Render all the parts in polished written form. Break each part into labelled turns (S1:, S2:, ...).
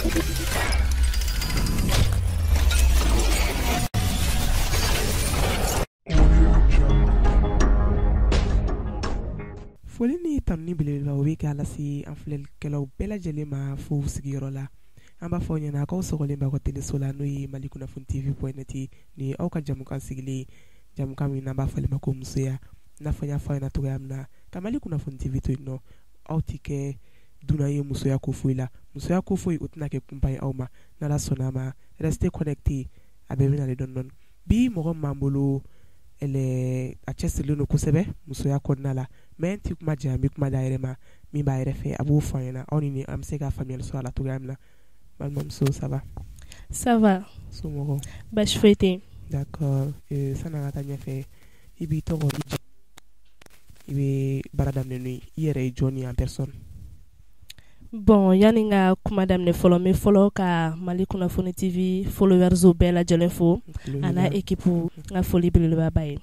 S1: Foli ni tanuni belebeleba o bɛ k'a lase an filɛlikɛlaw bɛɛ lajɛlen ma fo sigiyɔrɔ la. An b'a fɔ aw ɲɛna k'aw sɔgɔlen b'aw ka teleso la n'o ye Mali kunnafoni TV point net ye. Nin ye aw ka jamukan sigilen ye, jamukan min n'an b'a fɔ ale ma ko musoya. I n'a fɔ n y'a fɔ aw ɲɛna cogoya min na, ka Mali kunnafoni TV to yen nɔ, aw tɛ kɛ dunan ye musoya ko foyi la. Musoya ko foyi o tɛna kɛ kunpa ye aw ma. N'Ala sɔnna a ma, restez connectés, a bɛɛ bɛ nalen dɔɔni dɔɔni. Bi mɔgɔ min b'an bolo, elle est a cɛsirilen don kosɛbɛ musoya kɔnɔna la. Mais n tɛ kuma janya, n bɛ kuma d'a yɛrɛ ma. Min b'a yɛrɛ fɛ a b'o fɔ an ɲɛna, aw ni ne an bɛ se ka faamuyali sɔrɔ a la cogoya min na. Balimamuso ça va?
S2: Ça va.
S1: Somɔgɔw?
S2: Baasi foyi tɛ yen.
S1: D'accord, sani an ka taa ɲɛfɛ, i b'i tɔgɔ, i jamu, i bɛ baara daminɛ n'o ye, i yɛrɛ ye jɔn ye en personne?
S2: Bon, yani n ka kuma daminɛ fɔlɔ, n bɛ fɔlɔ ka Mali kunnafoni TV followers bɛɛ lajɛlen fo, a n'a équipe, n ka foli belebeleba b'a ye.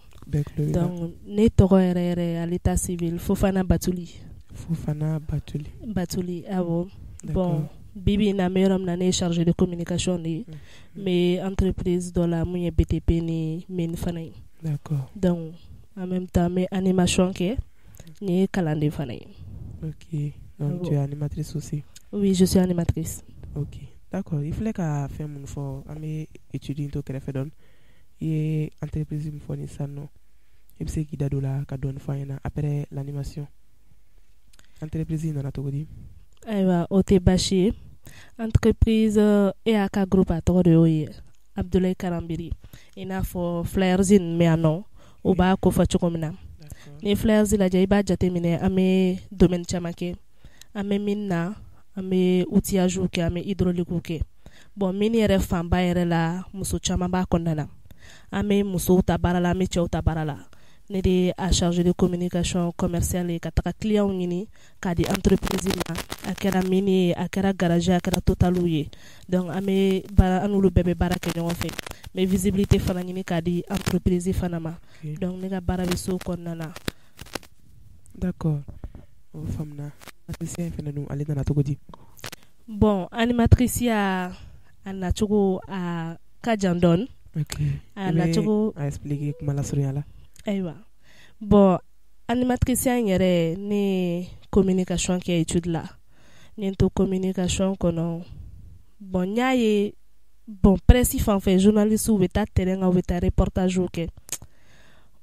S2: Donc ne tɔgɔ yɛrɛ yɛrɛ à l'état civil Fofana Batuli.
S1: Fofana Batuli.
S2: Batuli, awɔ. Bon, bi bi in na n bɛ yɔrɔ min na, ne ye chargé de communication de ye. N bɛ entreprise dɔ la mun ye BTP ni mine fana ye.
S1: D'accord.
S2: Donc en même temps n bɛ animation kɛ, n ye kalanden fana ye.
S1: Ok, donc tu es animatrice aussi?
S2: Oui, je suis animatrice.
S1: Ok, d'accord. I filɛ ka fɛn minnu fɔ, an bɛ étude to kɛrɛfɛ dɔɔni. I ye entreprise min fɔ nin sisan nɔ, i bɛ se k'i da don o la ka dɔɔni fɔ an ɲɛna après l'animation. Entreprise in nana cogo di?
S2: Ayiwa, o tɛ baasi ye. Entreprise EAK groupe a tɔgɔ de y'o ye, Abdoulaye Karambiri. I n'a fɔ flyers ninnu bɛ yan nɔ, o b'a kofɔ cogo min na. Ni ye flyers lajɛ, i b'a jateminɛ an bɛ domaine caman kɛ. An bɛ mine na, an bɛ outillage kɛ, an bɛ hydraulique kɛ. Bon, mine yɛrɛ fanba yɛrɛ la, muso caman b'a kɔnɔna na. An bɛ musow ta baara la, an bɛ cɛw ta baara la. Ne de ye a chargé de communication commerciale ye ka taga clients ɲini k'a di entreprise ma. A kɛra mine ye, a kɛra garage, a kɛra Total ye. Donc an bɛ baara, an n'olu bɛɛ bɛ baara kɛ ɲɔgɔn fɛ. N bɛ visibilité fana ɲini k'a di entreprise fana ma. Donc ne ka baara bɛ so kɔnɔna na.
S1: D'accord, o faamuna. Animatrice fana dun, ale nana cogo di?
S2: Bon, animatrice ya a nacogo a ka jan dɔɔni.
S1: Ok,
S2: a nacogo
S1: a expliquer kuma lasurunya la.
S2: Ayiwa, bon, animatrice in yɛrɛ, ne ye communication kɛ étude la. N ye n to communication kɔnɔ, bon, n y'a ye, bon, presse fan fɛ, journaliste bɛ taa terrain kan, u bɛ taa reportage kɛ.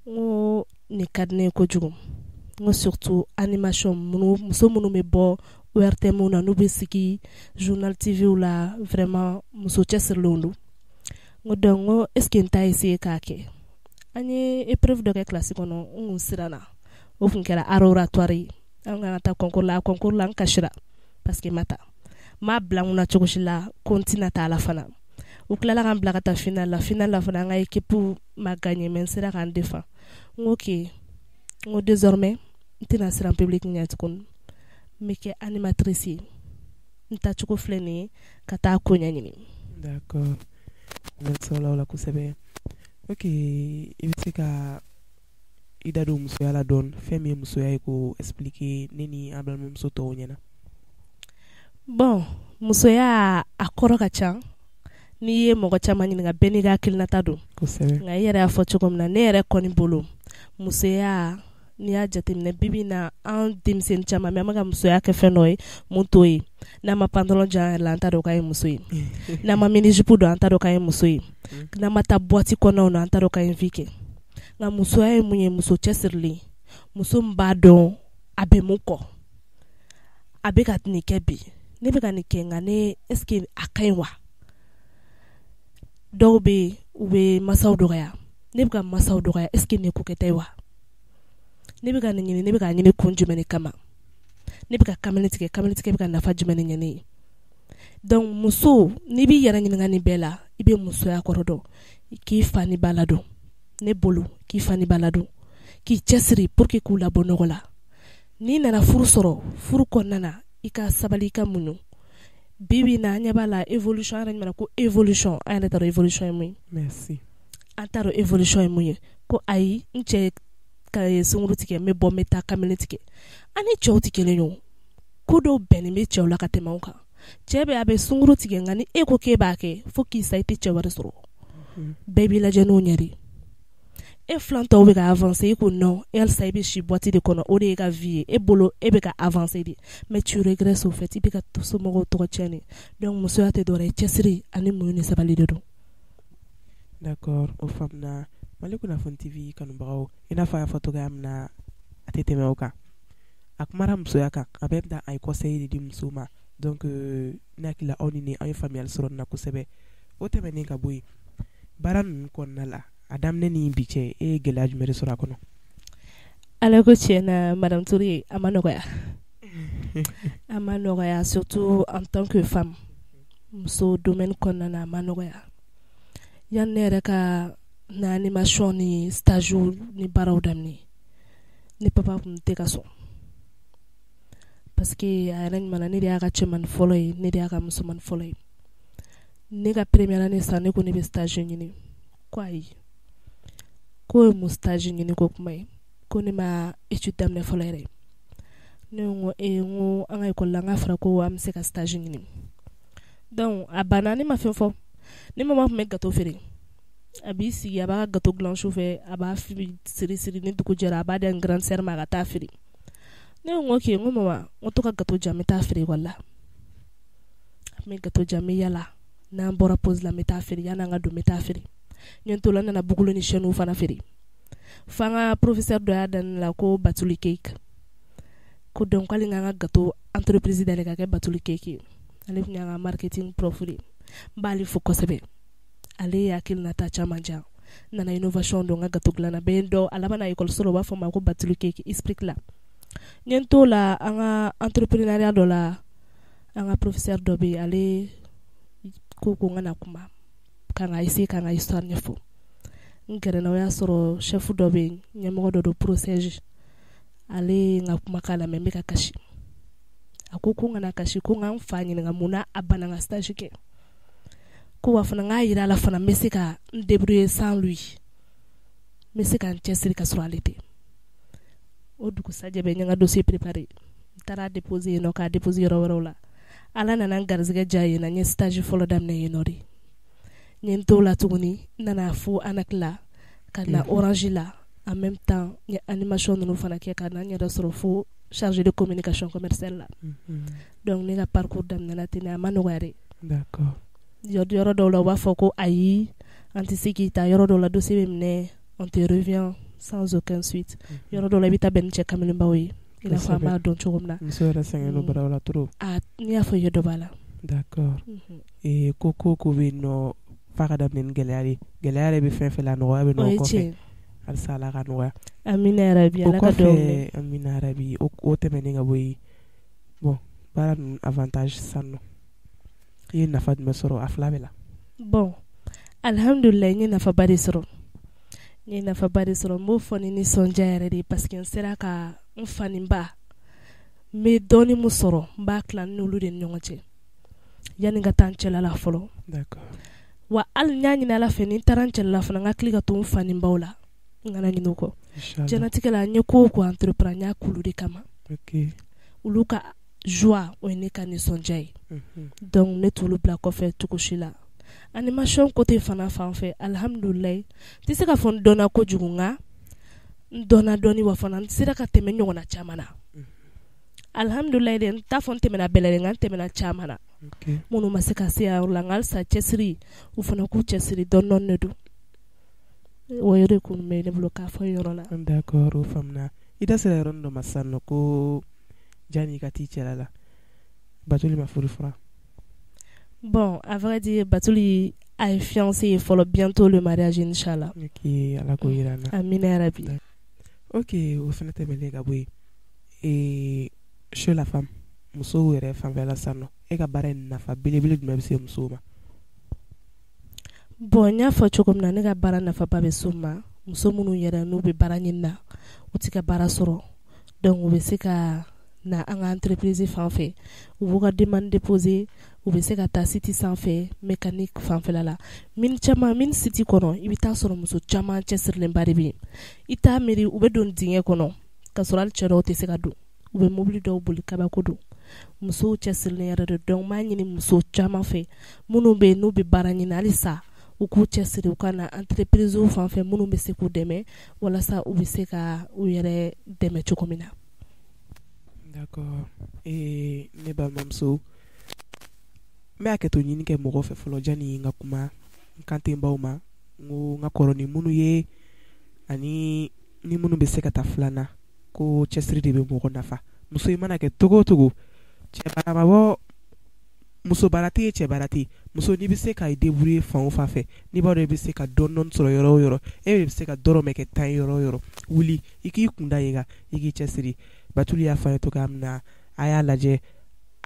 S2: N ko nin ka di ne ye kojugu. N ko surtout animation, minnu muso minnu bɛ bɔ ORTM na, n'u bɛ sigi journal TV la, vraiment muso cɛsirilenw don. N ko donc n ko est ce que n t'a essayer k'a kɛ. An ye épreuve dɔ kɛ classe kɔnɔ, n kun siranna. O kun kɛra art oratoire ye. An kan ka taa concours la, a concours la n kasira parce que n ma taa. N m'a bila n kunna cogo si la ko n tɛna taa la fana. U tilala k'an bila ka taa finale la. Finale la fana, an ka équipe ma gagné, mais n sera k'an défend. N ko ok, n ko désormais n tɛna siran public ɲɛ tuguni. N bɛ kɛ animatrice ye. N taacogo filɛ nin ye ka taa ko ɲɛɲini.
S1: D'accord, sɔrɔla o la kosɛbɛ. Ok, i bɛ se ka i da don musoya la dɔɔni, fɛn min ye musoya ye, k'o expliquer ne ni an balimamuso tɔw ɲɛna.
S2: Bon, musoya a kɔrɔ ka ca. N'i ye mɔgɔ caman ɲininka, bɛɛ n'i ka hakilinata don.
S1: Kosɛbɛ.
S2: Nka i yɛrɛ y'a fɔ cogo min na, ne yɛrɛ kɔni bolo, musoya, n'i y'a jateminɛ bibi in na, an denmisɛnnin caman bɛ, an bɛ ka musoya kɛ fɛn dɔ ye mun t'o ye. N'an ma pantalon jan yɛrɛ la, an t'a dɔn k'an ye muso ye. N'an ma mini jupe don, an t'a dɔn k'an ye muso ye. N'an ma taa boîte kɔnɔnaw na, an t'a dɔn k'an ye vie kɛ. Nka musoya ye mun ye? Muso cɛsirilen, muso min b'a dɔn a bɛ mun kɔ, a bɛ ka nin kɛ bi, ne bɛ ka nin kɛ, nka ne est ce que a ka ɲi wa? Dɔw bɛ yen, u bɛ masaw dɔgɔya. Ne bɛ ka masaw dɔgɔya, est ce que nin ye ko kɛta ye wa? Ne bɛ ka nin ɲini, ne bɛ k'a ɲini kun jumɛn de kama? Ne bɛ ka kamalen tigɛ, kamalen tigɛ bɛ ka nafa jumɛn de ɲɛ ne ye? Donc muso, n'i b'i yɛrɛ ɲininka nin bɛɛ la, i bɛ musoya kɔrɔ dɔn, k'i fa ni ba ladon. Ne bolo, k'i fa ni ba ladon, k'i cɛsiri pour que k'u labɔ nɔgɔ la. N'i nana furu sɔrɔ, furu kɔnɔna na, i ka sabali, i ka muɲu. Bi bi in na, an ɲɛ b'a la évolution, an yɛrɛ ɲuman ko évolution, an yɛrɛ t'a dɔn évolution ye mun ye.
S1: Merci.
S2: An t'a dɔn évolution ye mun ye. Ko ayi, n cɛ ka sunkuru tigɛ, n bɛ bɔ, n bɛ taa kamalen tigɛ. An ni cɛw tɛ kelen ye o. Ko dɔw bɛnnen bɛ cɛw la ka tɛmɛ anw kan. Cɛ bɛ a bɛ sunkuru tigɛ, nka ni e ko k'e b'a kɛ, fo k'i sa, i tɛ cɛ wɛrɛ sɔrɔ. Bɛɛ b'i lajɛ n'o ɲɛ de. E filan tɔw bɛ ka avancer, e ko non, halisa i bɛ si boîte de kɔnɔ, o de ye ka vie ye e bolo, e bɛ ka avancer de, mais tu regresses au fait, i bɛ ka somɔgɔw tɔgɔ tiɲɛ de. Donc musoya tɛ dɔwɛrɛ ye, cɛsiri ani muɲu ni sabali de don.
S1: D'accord, o faamuna. Mali Kunnafoni TV kanubagaw, i n'a fɔ a y'a fɔ cogoya min na, a tɛ tɛmɛ o kan. A kumara musoya kan, en même temps a ye conseil de di musow ma. Donc ne hakili la, aw ni ne, aw ye faamuyali sɔrɔ nin na kosɛbɛ. O tɛmɛnen ka bɔ yen, baara ninnu kɔnɔna la, a daminɛ ni bi cɛ, e ye gɛlɛya jumɛn de sɔrɔ a kɔnɔ?
S2: Ala ko tiɲɛ na, madame Touré, a ma nɔgɔya, a ma nɔgɔya, surtout en tant que femme, muso domaine kɔnɔna na, a ma nɔgɔya. Yanni ne yɛrɛ ka na animation ni stage ni baaraw daminɛ, ne papa tun tɛ ka sɔn, parce que a yɛrɛ ɲuman na, ne de y'a ka cɛmanin fɔlɔ ye, ne de y'a ka musomanin fɔlɔ ye. Ne ka première année san, ne ko ne bɛ stage ɲini, ko ayi, k'o ye mun stage ɲini ko kuma ye, ko ne ma étude daminɛ fɔlɔ yɛrɛ. Ne ko ee, n ko an ka école la, n k'a fɔra ko an bɛ se ka stage ɲini. Donc a banna, ne ma fɛn fɔ. Ne mama tun bɛ gâteau feere, a b'i sigi, a b'a ka gâteau dilan su fɛ, a b'a siri siri, ni dugu jɛra, a b'a di n grande sœur ma a ka taa feere. Ne ko ok, n ko mama, n ko to ka gâteau di yan, n bɛ taa feere école la. N bɛ gâteau di yan, n bɛ yala, n'an bɔra pause la, n bɛ taa feere, yan'an ka don, n bɛ taa feere. N ye n to la, n nana boucle ni chaîne fana feere, fo an ka professeur dɔ y'a da ne la ko Batuli Cake, ko donc k'ale k'an ka gâteau entreprise dayɛlɛ ka kɛ Batuli Cake ye. Ale tun y'an ka marketing prof de ye, n b'ale fo kosɛbɛ. Ale ye hakilinata caman di yan, n nana innovation don n ka gâteau dilan na, bɛɛ ye n dɔn. A laban na, école la, u b'a fɔ n ma ko Batuli Cake ISPRIC la. N ye n t'o la, an ka entrepreneuriat dɔ la, an ka professeur dɔ bɛ yen, ale ko ko n ka na kuma, ka n ka essayer ka n ka histoire ɲɛfɔ. N gɛrɛna, o y'a sɔrɔ chef dɔ bɛ yen, ɲɛmɔgɔ dɔ don, Procège. Ale ye n ka kumakan lamɛn, n bɛ ka kasi. A ko ko n kana kasi, ko n ka n fa ɲininka mun na a banna n ka stage kɛ, ko wa fana n k'a yira a la fana, n bɛ se ka n débrouiller sans lui, n bɛ se ka n cɛsiri ka sɔrɔ ale tɛ. O dugusajɛ bɛɛ, n ye n ka dossier préparé, n taara déposer yen nɔ, k'a déposer yɔrɔ wɛrɛw la. Ala nana n garisɛgɛ diya yen na, n ye stage fɔlɔ daminɛ yen nɔ de. N ye n t'o la tuguni, n nana fo ANAC la, ka na Orange la. En même temps, n ye animation ninnu fana kɛ, ka na n yɛrɛ sɔrɔ fo chargé de communication commerciale la. Donc ne ka parcours daminɛna ten, a ma nɔgɔya dɛ. Yɔrɔ dɔw la, u b'a fɔ ko ayi, an tɛ se k'i ta. Yɔrɔ dɔw la, dossier bɛ minɛ, on te revient sans aucune suite. Yɔrɔ dɔw la, i bɛ taa bɛn ni cɛ kamelenbaw ye, i n'a fɔ an b'a dɔn cogo min na.
S1: Muso yɛrɛ sɛgɛnnen don baara la trop.
S2: A n'i y'a fɔ i ye dɔ b'a la.
S1: D'accord. Ko ko ko bɛ yen nɔ f'a ka daminɛ ni gɛlɛya de. Gɛlɛya yɛrɛ bɛ fɛn fɛn la, nɔgɔya bɛ na o kɔfɛ. Halisa Ala ka nɔgɔya.
S2: Amina yarabi.
S1: O
S2: Ala ka dugawu minɛ.
S1: Kɔfɛ, amina yarabi, o tɛmɛnen ka bɔ yen, bon, baara ninnu avantage sisan nɔ, i ye nafa jumɛn sɔrɔ a fila bɛɛ la?
S2: Bon, alhamdulilayi, n ye nafaba de sɔrɔ, n ye nafaba de sɔrɔ. N b'o fɔ ni nisɔndiya yɛrɛ de ye, parce que n sera ka n fa ni ba, n bɛ dɔɔni mun sɔrɔ, n b'a tila n'olu de ni ɲɔgɔn cɛ yanni n ka taa n cɛla la fɔlɔ. Wa hali n y'a ɲini Ala fɛ, ni n taara n cɛla la fana, n ka hakili ka to n fa ni baw la, n kana ɲinɛ o kɔ. Diɲɛlatigɛ la, n ye ko o ko entreprendre, n y'a k'olu de kama. Olu ka joie, o ye ne ka nisɔndiya ye. Donc ne t'olu bila kɔfɛ cogo si la. Animation côté fana fan fɛ, alhamdulilayi, n tɛ se ka fɔ n dɔnna kojugu, nka n dɔnna dɔɔni, wa fana n sera ka tɛmɛ ɲɔgɔnna caman na. Alhamdulilayi dɛ, n t'a fɔ n tɛmɛna bɛɛ la dɛ, nka n tɛmɛna caman na minnu ma se ka se a yɔrɔ la. Nka halisa cɛsiri, u fana k'u cɛsiri dɔɔni dɔɔni de don. O de kun bɛ ne bolo k'a fɔ yɔrɔ la.
S1: D'accord, o faamuna. I da sera yɔrɔnin dɔ ma sisan nɔ, ko janni i ka t'i cɛla la, Batuli ma furu fɔlɔ.
S2: Bon, à vrai dire, Batuli a ye fiancé ye fɔlɔ, bientôt le mariage inchallah.
S1: Ok, Ala k'o yira an na.
S2: Amina yarabi.
S1: Ok, o fana tɛmɛnen ka bɔ yen, chez la femme, musow yɛrɛ fanfɛla sisan nɔ, e ka baara in nafa belebele jumɛn bɛ se musow ma?
S2: Bon, n y'a fɔ cogo min na, ne ka baara nafaba bɛ s'u ma. Muso minnu yɛrɛ n'u bɛ baara ɲini na, u tɛ ka baara sɔrɔ, donc u bɛ se ka na an ka entreprise fan fɛ, u b'u ka demande déposer, u bɛ se ka taa site sanfɛ, mécanique fanfɛla la. Min caman min site kɔnɔ, i bɛ taa sɔrɔ muso caman cɛsirilenba de bɛ yen. I t'a miiri, u bɛ don dingɛ kɔnɔ ka sɔrɔ hali cɛ dɔw tɛ se ka don. U bɛ mobili dɔw boli, kabako don. Musow cɛsirilen yɛrɛ de donc n b'a ɲini muso caman fɛ minnu bɛ yen n'u bɛ baara ɲini halisa u k'u cɛsiri u ka na entreprise fan fɛ minnu bɛ se k'u dɛmɛ walasa u bɛ se ka u yɛrɛ dɛmɛ cogo min na.
S1: D'accord, ne balimamuso, n bɛ hakɛto ɲini kɛ mɔgɔ fɛ fɔlɔ janni n ka kuma n kan tɛ baw ma. N ko n ka kɔrɔ ni minnu ye ani ni minnu bɛ se ka taa filanan ko cɛsiri de bɛ mɔgɔ nafa. Muso i mana kɛ cogo o cogo, cɛ ma bɔ muso baara tɛ yen, cɛ baara tɛ yen. Muso n'i bɛ se ka i débrouiller fan o fan fɛ, n'i b'a dɔn i bɛ se ka dɔɔni dɔɔni sɔrɔ yɔrɔ o yɔrɔ, e de bɛ se ka dɔrɔmɛ kɛ 10 ye yɔrɔ o yɔrɔ, wuli i k'i kun da yen kan, i k'i cɛsiri. Batuli y'a fɔ a ye cogoya min na, a y'a lajɛ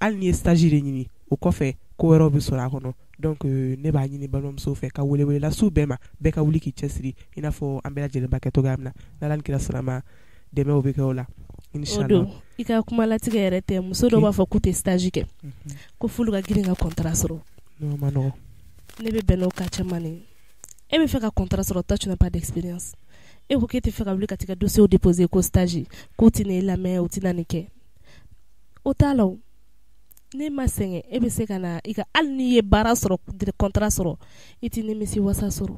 S1: hali n'i ye stage de ɲini, o kɔfɛ ko wɛrɛw bɛ sɔrɔ a kɔnɔ. Donc ne b'a ɲini balimamuso fɛ ka welewele lase bɛɛ ma, bɛɛ ka wuli k'i cɛsiri i n'a fɔ an bɛɛ lajɛlen b'a kɛ cogoya min na. N'Ala ni kira sɔnna ma, dɛmɛw bɛ kɛ o la.
S2: O don i ka kuma latigɛ yɛrɛ tɛ, muso dɔw b'a fɔ k'u tɛ stage kɛ, ko f'olu ka girin ka contrat sɔrɔ.
S1: Non, ma nɔgɔn.
S2: Ne bɛ bɛn n'o cas caman de ye. E bɛ fɛ ka contrat sɔrɔ, toi tu n'as pas d'expérience. E ko k'e tɛ fɛ ka wuli ka t'i ka dossier déposer ko stage, k'u tɛna e lamɛn, u tɛna nin kɛ. O t'a la o. Ne ma sɛgɛn, e bɛ se ka na i ka hali n'i ye baara sɔrɔ, contrat sɔrɔ, i tɛ nimisi wasa sɔrɔ.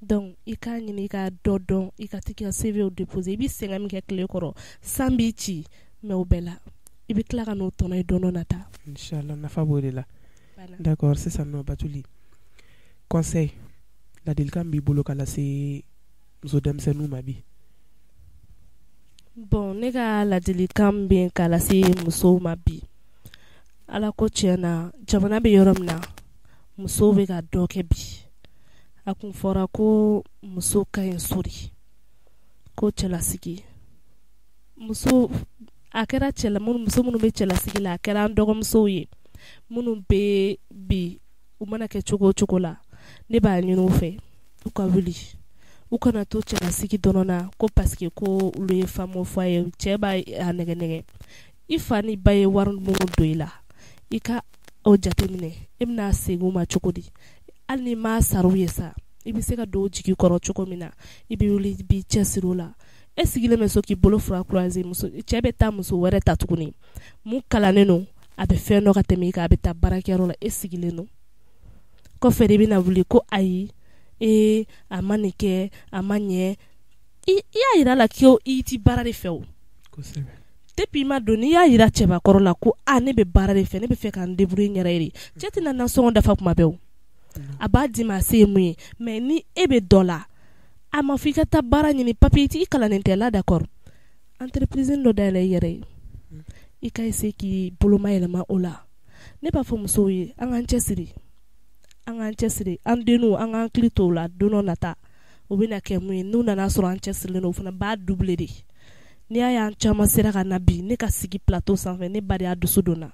S2: Donc i k'a ɲini i ka dɔ dɔn, i ka t'i ka CV déposer, i bɛ sɛgɛn min kɛ tile kɔrɔ, san b'i ci, mais o bɛɛ la i bɛ tila ka n'o tɔnɔ ye don dɔ nata.
S1: Inchallah, nafa b'o de la. D'accord, sisan nɔ Batuli, conseil, ladilikan b'i bolo ka lase muso denmisɛnninw ma bi?
S2: Bon, ne ka ladilikan bɛ ka lase musow ma bi, Ala ko tiɲɛ na, jamana bɛ yɔrɔ min na, musow bɛ ka dɔ kɛ bi. A kun fɔra ko muso ka ɲi so de, ko cɛlasigi, muso a kɛra cɛla muso minnu bɛ cɛlasigi la, a kɛra an dɔgɔmusow ye minnu bɛ bi, u mana kɛ cogo o cogo la, ne b'a ɲini u fɛ u ka wuli, u kana to cɛlasigi dɔrɔn na ko parce que ko olu ye femme au foyer ye, cɛ b'a nɛgɛ nɛgɛ. I fa ni ba ye wari minnu don i la, i ka o jateminɛ, e bɛna segin u ma cogo di? Hali n'i m'a sara u ye sa, i bɛ se ka don jigi kɔrɔ cogo min na, i bɛ wuli i b'i cɛsiri o la. E sigilen bɛ so k'i bolo fila croiser, muso cɛ bɛ taa muso wɛrɛ ta tuguni mun kalannen don, a bɛ fɛn dɔ ka tɛmɛ i kan, a bɛ taa baarakɛyɔrɔ la, e sigilen don kɔfɛ de, i bɛna wuli ko ayi, ee a ma nin kɛ, a ma ɲɛ. I y'a jira a la ko i ti baara de fɛ o. Depuis i ma don, n'i y'a jira cɛbakɔrɔ la ko aa ne bɛ baara de fɛ, ne bɛ fɛ ka n débrouiller n yɛrɛ ye, cɛ tɛna nasɔngɔ dafa kuma bɛɛ o, a b'a d'i ma a se ye mun ye. Mais ni e bɛ dɔ la, a ma fɔ i ka taa baara ɲini, papier i kalannen tɛ la, d'accord, entreprise dɔ dayɛlɛ i yɛrɛ ye, i ka essayer k'i boloma yɛlɛma o la. Ne b'a fɔ musow ye, an k'an cɛsiri, an k'an cɛsiri, an denninw an k'an hakili to o la, don dɔ nata o bɛna kɛ mun ye, n'u nana sɔrɔ an cɛsirilen don, o fana b'a doubler de. N'i y'a y'an caman sera ka na bi ne ka sigi plateau sanfɛ, ne ba de y'a dusu don n na,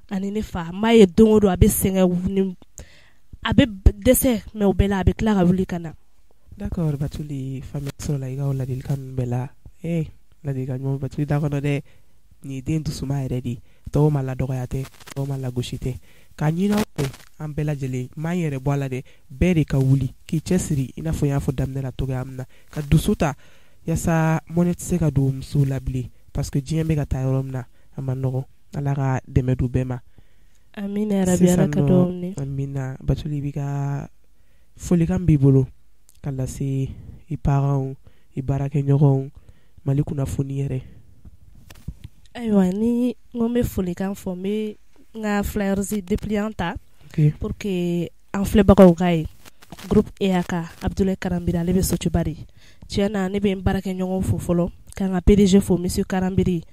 S2: ani ne fa. N b'a ye don o don a bɛ sɛgɛn, a bɛ dɛsɛ, mais o bɛɛ la a bɛ tila ka wuli ka na.
S1: D'accord, Batuli, faamuya sɔrɔla i ka o ladilikan ninnu bɛɛ la. Ee ladilikan ɲuman Batuli da kɔnɔ dɛ, nin ye den dusuma yɛrɛ de ye. Tɔw ma ladɔgɔya tɛ, tɔw ma lagosi tɛ. K'a ɲini aw fɛ an bɛɛ lajɛlen, n m'an yɛrɛ bɔ a la dɛ, bɛɛ de ka wuli k'i cɛsiri i n'a fɔ n y'a fɔ daminɛ la cogoya min na, ka dusu ta yaasa mɔnɛ tɛ se ka don musow la bilen, parce que diɲɛ bɛ ka taa yɔrɔ min na a ma nɔgɔn. Ala ka dɛmɛ don bɛɛ ma.
S2: Amina yarabi, Ala ka duwawu minɛ.
S1: Amina. Batuli, i b'i ka folikan b'i bolo ka lase i parents, i baarakɛɲɔgɔnw, Mali kunnafoni yɛrɛ.
S2: Ayiwa, ni n ko n bɛ folikan fɔ, n bɛ n ka flyers dépliant ta pour que an filɛbagaw k'a ye. Groupe EAK, Abdoulaye Karambiri, ale bɛ Sotuba de. Tiɲɛ na, ne bɛ n baarakɛɲɔgɔnw fo fɔlɔ, ka n ka PDG fo, monsieur Karambiri,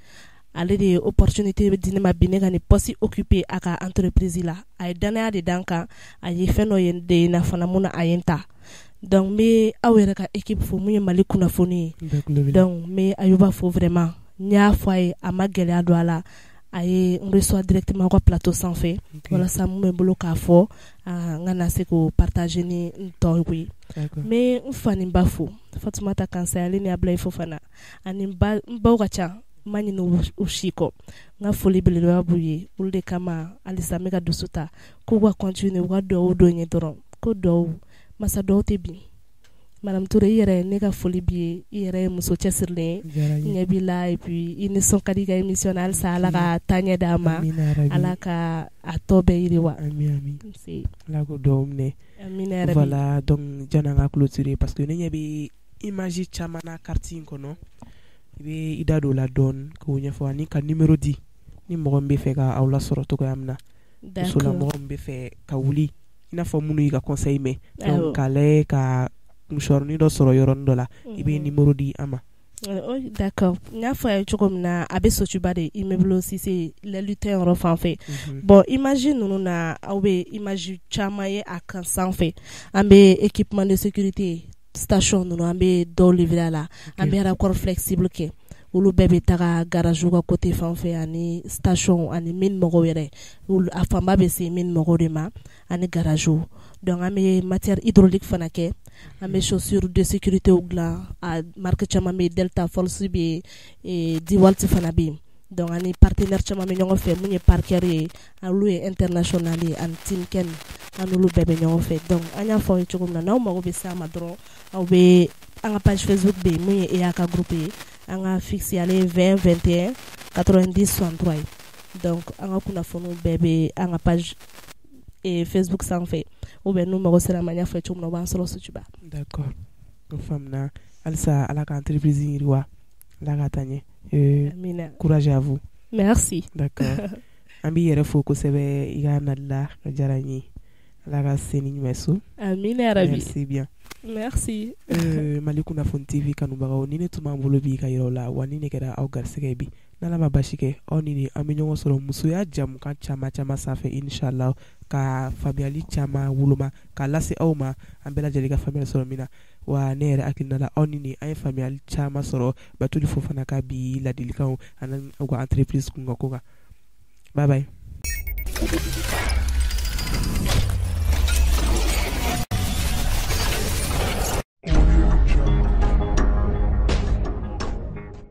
S2: ale de ye opportunité di ne ma bi ne ka nin poste occuper a ka entreprise la. A ye danaya de da n kan, a ye fɛn dɔ ye de ye na fana mun na a ye n ta. Donc n bɛ aw yɛrɛ ka équipe fo, mun ye Mali kunnafoni ye. Donc n bɛ Ayuba fo vraiment, n y'a fɔ a ye, a ma gɛlɛya don a la, a ye n reçoit directement aw ka plateau sanfɛ walasa mun bɛ n bolo k'a fɔ, n ka na se k'o partager ni n tɔw ye. N bɛ n fa ni ba fo, Fatumata Kansaye, ale ni Abulayi Fofana, ani n baw ka ca, n ma ɲinɛ u si kɔ. N ka foli belebeleba b'u ye, olu de kama halisa n bɛ ka dusu ta k'u ka continuer, u ka duwawu don n ye dɔrɔn, ko duwawu masa duwawu tɛ bin. Madame Touré, i yɛrɛ, ne ka foli b'i ye. I yɛrɛ ye muso cɛsirilen ye, ɲɛ b'i la, et puis i nisɔn ka di i ka émission na. Halisa Ala ka taaɲɛ d'an ma, Ala ka a tɔ bɛɛ yiriwa.
S1: Ami ami. Ala k'o dugawu minɛ.
S2: Amina yarabi.
S1: Voilà, donc janni an ka clôturer, parce que ne ɲɛ bɛ image caman na carte in kɔnɔ, i bɛ i da don o la dɔɔni k'o ɲɛfɔ ani ka numéro di ni mɔgɔ min bɛ fɛ ka aw lasɔrɔ cogoya min na. Musolamɔgɔ min bɛ fɛ ka wuli i n'a fɔ minnu y'i ka conseil mɛn, donc k'a lajɛ ka musɔrɔnin dɔ sɔrɔ yɔrɔnin dɔ la, i bɛ numéro di an ma.
S2: D'accord, n y'a fɔ a ye cogo min na, a bɛ Sotuba de, immeuble Cissé, les lutins yɔrɔ fan fɛ. Bon, image ninnu na, aw bɛ image caman ye a kan sanfɛ. An bɛ équipement de sécurité station ninnu, an bɛ dɔw livrer a la. An bɛ raccord flexible kɛ, olu bɛɛ bɛ taga garage ka côté fan fɛ, ani station ani mine mɔgɔw yɛrɛ. A fanba bɛ se mine mɔgɔw de ma ani garage. Donc an bɛ matière hydraulique fana kɛ. An bɛ chaussures de sécurité dilan, a marque caman bɛ yen, Delta Force bɛ yen, Diwalt fana bɛ yen. Donc ani partenaire caman bɛ ɲɔgɔn fɛ, mun ye Parker ye, olu ye international ye, ani Timken, an n'olu bɛɛ bɛ ɲɔgɔn fɛ. Donc an y'a fɔ aw ye cogo min na, n'aw mago bɛ se an ma dɔrɔn, aw bɛ an ka page Facebook bɛ yen, mun ye EAK groupe ye. An ka fixe, ale ye 20 21 90 63 ye. Donc an ka kunnafoniw bɛɛ bɛ an ka page Facebook sanfɛ, ou bien n'u mago sera an ma, n y'a fɔ cogo min na, u b'an sɔrɔ Sotuba.
S1: D'accord, o faamuna. Halisa Ala ka entreprise yiriwa, Ala ka taa ɲɛ.
S2: Amina.
S1: Courage à vous.
S2: Merci.
S1: D'accord, an b'i yɛrɛ fo kosɛbɛ i ka nali la, a diyara n ye. Ala ka se ni ɲuman so.
S2: Amina yarabi.
S1: Merci bien.
S2: Merci.
S1: Mali Kunnafoni TV kanubagaw, ni ne tun b'an bolo bi ka yira aw la wa, ni ne kɛra aw garisɛgɛ bi, n'Ala ma basi kɛ, aw ni an bɛ ɲɔgɔn sɔrɔ musoya jamukan caman caman sanfɛ, inshallah, ka faamuyali caman woloma k'a lase aw ma, an bɛɛ lajɛlen ka faamuyali sɔrɔ min na. Wa ne yɛrɛ hakilina la, aw ni an ye faamuyali caman sɔrɔ Batuli Fofana ka bi ladilikanw ani aw ka entreprise kunkan ko kan. Bye bye.